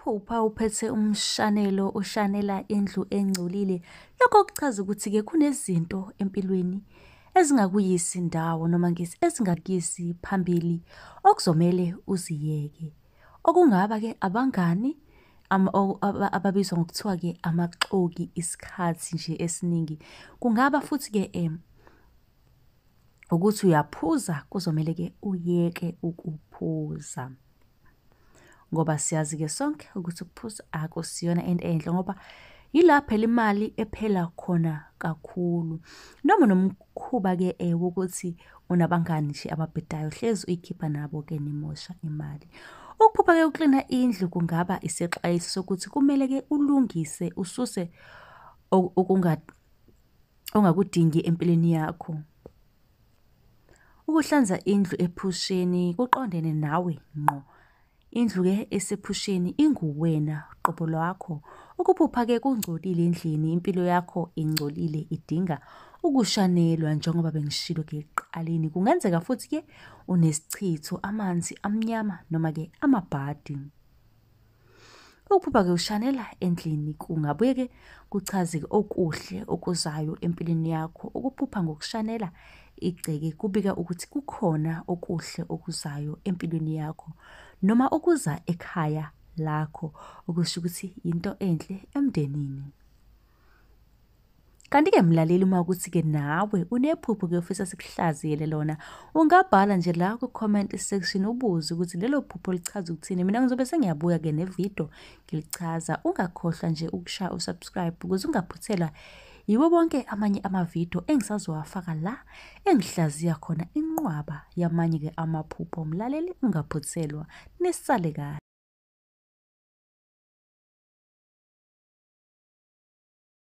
Ukuphupha uphethe umshanelo ushanela indlu engcolile, lokho kuchaza ukuthi-ke kunezinto empilweni ezingakuyisi ndawo noma ngithi ezingakuyisi phambili okuzomele uziyeke. Okungaba-ke abangani ababizwa ngokuthiwa-ke amaxoki isikhathi nje esiningi. Kungaba futhi-ke ukuthi uyaphuza, kuzomele-ke uyeke ukuphuza. Ngoba siyazi-ke sonke ukuthi ukuphuza akusiyona into enhle ngoba yila phela imali ephela khona kakhulu. Noma unomkhuba-ke wokuthi unabangani nje ababhedayo, hlezi uyikhipha nabo-ke nimosha imali. Ukuphupha-ke uklina indlu kungaba isexwayiso sokuthi kumele-ke ulungise, ususe ongakudingi empilweni yakho. Ukuhlanza indlu ephusheni kuqondene nawe ngqo. Indlu-ke esephusheni inguwena qobo lwakho. Ukuphupha-ke kungcolile endlini, impilo yakho ingcolile, idinga ukushanelwa njengoba bengishilo-ke ekuqaleni. Kungenzeka futhi-ke unesichitho, amanzi amnyama noma-ke amabhadi. Ukuphupha-ke ushanela endlini kungabuye-ke kuchaze okuhle okuzayo empilweni yakho. Ukuphupha ngokushanela igceke kubika ukuthi kukhona okuhle okuzayo empilweni yakho noma okuza ekhaya lakho, okusho ukuthi yinto enhle emndenini. Kanti-ke mlaleli, uma ukuthi-ke nawe unephupho-ke ofisa sikuhlaziyele lona, ungabhala nje la ku-comment section ubuze ukuthi lelo phupho lichaza ukuthini. Mina ngizobe sengiyabuya-ke nevidiyo ngilichaza. Ungakhohlwa nje ukushaya u-subscribe ukuze ungaphuthelwa yiwo wonke amanye amavidiyo engisazowafaka la engihlaziya khona inqwaba yamanye-ke amaphupho. Mlaleli, ungaphuthelwa, nisale kahle.